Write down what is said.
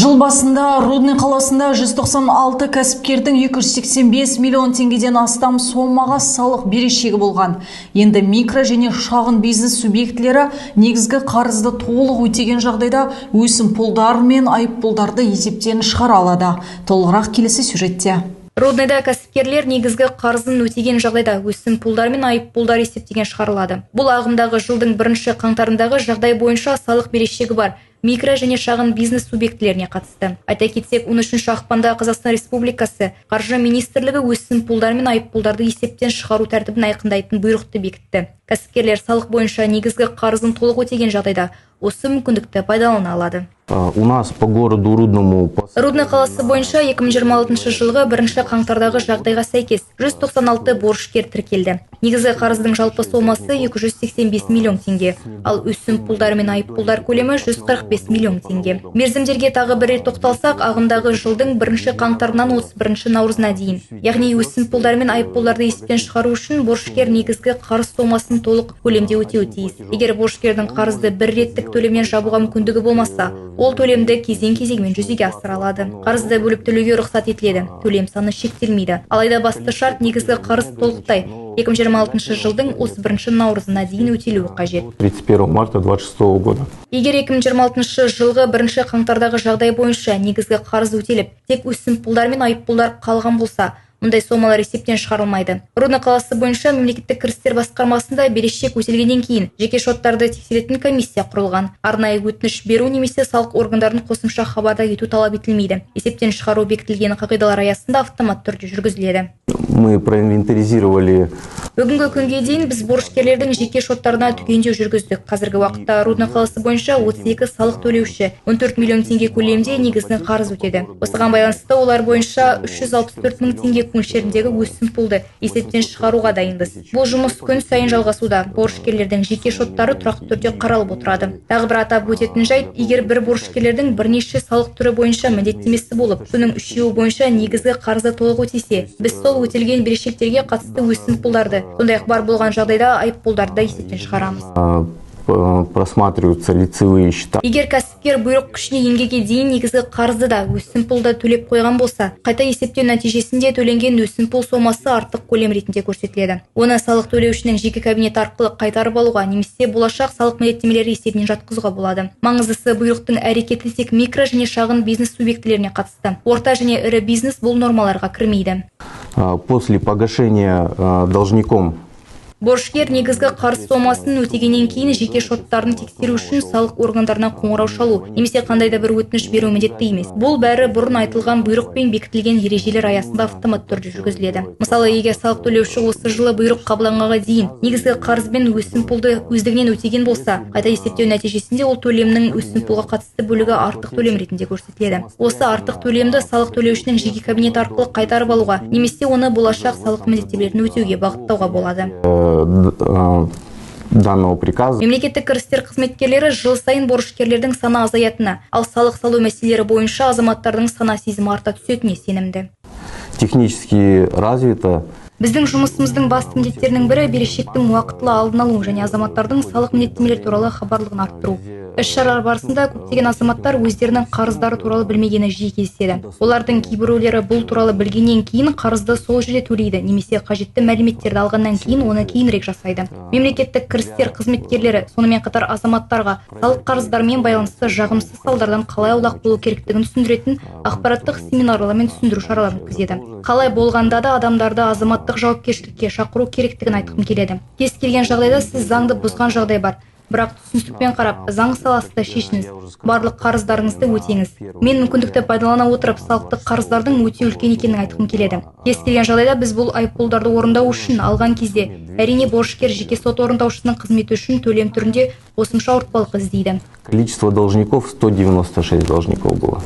Жыл басында Рудный қаласында 196 кәсіпкердің 285 миллион теңгеден астам сомаға салық берешегі болған. Енді микро және шағын бизнес субъектілері негізгі қарызды толық өтеген жағдайда өсімпұлдар мен айыппұлдарды есептен шығара алады. Толығырақ келесі сюжетте. Рудныйда кәсіпкерлер негізгі қарызын өтеген жағдайда өсімпұлдар мен айыппұлдар есептен шығарылады. Бұл ағымдағы жылдың бірінші қаңтарындағы жағдай бойынша салық берешегі бар микро және шағын бизнес субъектілеріне қатысты. Айта кетсек, 13 ақпанда Қазақстан Республикасы Қаржы министрлігі өсімпұлдар мен айыппұлдарды есептен шығару тәртібін айқындайтын бұйрықты бекітті. Кәсіпкерлер салық бойынша негізгі қарызын толық өтеген жағдайда осы мүмкіндікті пайдалана алады. У нас по городу Рудному. Рудный қаласы бойынша 2026 жылғы бірінші қаңтардағы жағдайға сәйкес 196 борышкер тіркелді. Негізгі қарыздың жалпы сомасы 285 миллион теңге, ал өсімпұлдар мен айыппұлдар көлемі 145 миллион теңге. Мерзімдерге тағы бір рет тоқталсақ, ағымдағы жылдың бірінші қаңтарынан 31 наурызына дейін, яғни өсімпұлдар мен айыппұлдарды есептен шығару үшін борышкер негізгі қарыз сомасын толық көлемде өтеуі тиіс. Егер борышкердің қарызды бір реттік төлемнен жабуға мүмкіндігі болмаса, ол төлемді кезең-кезеңмен жүзеге асыра алады. Қарызды бөліп төлеуге рұқсат етіледі. Төлем саны шектелмейді. Алайда басты шарт: негізгі қарыз толықтай 2026 жылдың 31 наурызына дейін өтелуі қажет. 31 марта 2026 года. Егер 2026 жылғы бірінші қаңтардағы жағдай бойынша негізгі қарыз өтеліп, тек өсімпұлдар мен айыппұлдар қалған болса, мұндай сомалар есептен шығарылмайды. Рудный қаласы бойынша мемлекеттік кірістер басқармасында берешек өтелгеннен кейін жеке шоттарды тексеретін комиссия құрылған. Арнайы өтініш беру немесе салық органдарын қосымша хабардар ету талап етілмейді. Есептен шығару бекітілген қағидалар аясында автоматты түрде жүргізіледі. Мы проинвентаризировали. Бүгінгі күнге дейін біз борышкерлердің жеке шоттарына түгендеу жүргіздік. Қазіргі уақытта Рудный қаласы бойынша 32 салық төлеуші 14 миллион теңге көлемінде негізгі қарыз өтеді. Осыған байланысты олар бойынша 364 мың теңге мөлшеріндегі өсімпұлды есептен шығаруға дайынбыз. Бұл жұмыс күн сайын жалғасуда. Борышкерлердің жеке шоттары тұрақты түрде қаралып отырады. Тағы бір атап өтетін жайт: егер бір борышкерлердің бірнеше салық түрі бойынша міндеттемесі болып, соның үшеуі бойынша негізгі қарызды толық өтесе, біз сол өтелген берешектерге қатысты өсімпұлдарды, сондай-ақ бар болған жағдайда айыппұлдарды да есептен шығарамыз. Просматриваются лицевые счета. Егер кәсіпкер бұйрық күшіне енгенге дейін негізгі қарызды да, өсімпұлды да төлеп қойған болса, қайта есептеу нәтижесінде төленген өсімпұл сомасы артық көлем ретінде көрсетіледі. Оны салық төлеушінің жеке кабинеті арқылы қайтарып алуға немесе болашақ салық міндеттемелері есебінен жатқызуға болады. Маңыздысы, бұйрықтың әрекеті тек микро және шағын бизнес субъектілеріне қатысты. Орта және ірі бизнес бұл нормаларға кірмейді. После погашения должником. Борышкер негізгі қарыз сомасын өтегеннен кейін жеке шоттарын тексеру үшін салық органдарына қоңырау шалу немесе қандай да бір өтініш беру міндетті емес. Бұл бәрі бұрын айтылған бұйрықпен бекітілген ережелер аясында автоматты түрде жүргізіледі. Мысалы, егер салық төлеуші осы жылы бұйрық қабылданғанға дейін негізгі қарыз бен өсімпұлды өздігінен өтеген болса, қайта есептеу нәтижесінде ол төлемнің өсімпұлға қатысты бөлігі артық төлем ретінде көрсетіледі. Осы артық төлемді салық төлеушінің жеке кабинеті арқылы қайтарып алуға немесе оны болашақ салық міндеттемелерін өтеуге бағыттауға болады. Данного приказа. Мемлекеттік кірістер қызметкерлері жыл сайын борышкерлердің саны азаятыны, ал салық салу мәселелері бойынша азаматтардың сана сезімі арта түсетініне сенімді. Технически развито. Біздің жұмысымыздың басты міндеттерінің бірі – берешектің уақытылы алдын алу және азаматтардың салық міндеттемелері туралы хабарлығын арттыру. Іс-шаралар барысында көптеген азаматтар өздерінің қарыздары туралы білмегені жиі кездеседі. Олардың кейбіреулері бұл туралы білгеннен кейін қарызды сол жерде төлейді немесе қажетті мәліметтерді алғаннан кейін оны кейінірек жасайды. Мемлекеттік кірістер қызметкерлері сонымен қатар азаматтарға салық қарыздарымен байланысты жағымсыз салдардан қалай аулақ болу керектігін түсіндіретін ақпараттық семинарлар мен түсіндіру шараларын өткізеді. Қалай болғанда да адамдарды азаматтық жауапкершілікке шақыру керектігін айтқым келеді. Кез келген жағдайда сіз заңды бұзған жағдай бар, бірақ түсіністікпен қарап, заң саласында шешіңіз, барлық қарыздарыңызды өтеңіз. Мен мүмкіндікті пайдалана отырып, салықтық қарыздардың өте үлкен екенін айтқым келеді. Кез келген жағдайда біз бұл айыппұлдарды орындау үшін алған кезде, әрине, борышкер жеке сот орындаушысының қызметі үшін төлем түрінде қосымша ауыртпалық іздейді. Количество должников 196 должников было.